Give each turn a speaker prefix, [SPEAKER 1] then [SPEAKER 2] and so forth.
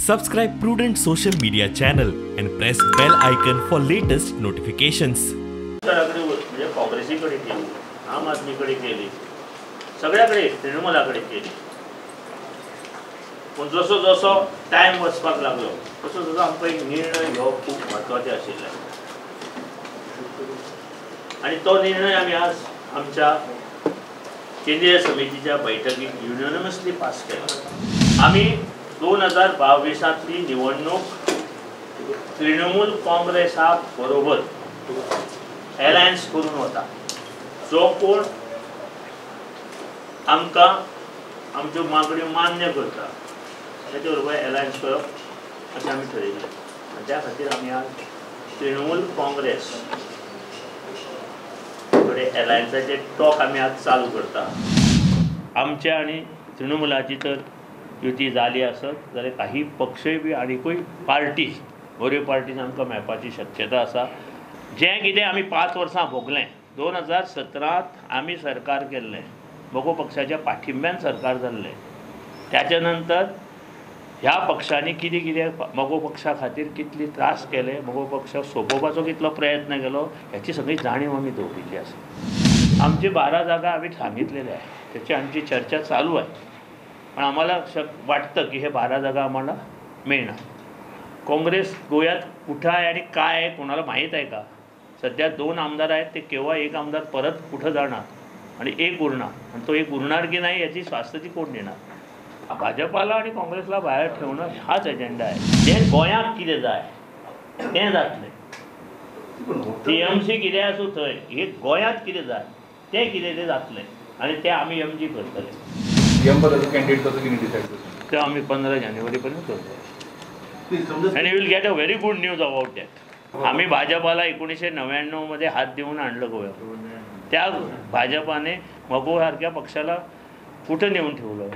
[SPEAKER 1] Subscribe Prudent Social Media channel and press bell icon for latest notifications.
[SPEAKER 2] म्हणजे काँग्रेसीकडे केली, आम आदमीकडे केली, सगळ्याकडे तृणमूलाकडे केली. पूण जसो जसो टायम वचपाक लागलो तसो तसो आमकां एक निर्णय घेवप खूब म्हत्वाचें आशिल्लें आनी तो निर्णय आमी आज आमच्या केंद्रीय समितीच्या बैठकीत युनॅनिमसली पास केला. आमी 2022 निवडणूक तृणमूल काँग्रेसा बरोबर अलायन्स करून वता. जो कोण आमकां आमच्यो मागण्यो मान्य करता ताचे बरोबर अलायन्स करप अशें आमी ठरयलें आनी त्या खातीर आमी आज तृणमूल काँग्रेस कडेन अलायन्साचे टॉक आमी आज चालू करता. आमच्या आनी तृणमूलाची तर युती जाली आसत जाल्यार काही पक्षय बी आनीकूय पार्टीज बऱ्यो पार्टीज आमकां मेळपाची शक्यता आसा. जें कितें आमी 5 वर्सां भोगलें, 2017 आमी सरकार केल्लें, मगो पक्षाच्या पाठिंब्यान सरकार जाल्लें. त्याच्या नंतर ह्या पक्षांनी कितें कितें मगो पक्षा खातीर कितले त्रास केले, मगो पक्ष सोंपोवपाचो कितलो प्रयत्न केलो ह्याची सगळी जाणीव आमी दवरिल्ली आसा. आमची 12 जागा आमी सांगितलेले आहे, त्याची आमची चर्चा चालू आहे. पण आम्हाला वाटतं की हे 12 जागा आम्हाला मिळणार. काँग्रेस गोव्यात कुठं आहे आणि काय आहे कोणाला माहीत आहे का? सध्या 2 आमदार आहेत, ते केव्हा एक आमदार परत कुठं जाणार आणि एक उरणार आणि तो एक उरणार की नाही याची स्वास्थ्यती कोण देणार? भाजपाला आणि काँग्रेसला बाहेर ठेवणं हाच एजेंडा आहे. जे गोंयांत कितें जाय तें जातलें, टीएमसी कितें आसूं थंय, हे गोंयांत कितें जाय तें कितें तें जातलें आनी तें आमी एमजी करतले. ते आमी 15 जानेवारी पर्यंत करतले आनी will get a very good news about that. आम्ही भाजपाला 1999 मध्ये हात देऊन आणलं गोव्यात. त्या भाजपाने मगो सारख्या पक्षाला कुठं नेऊन ठेवलं?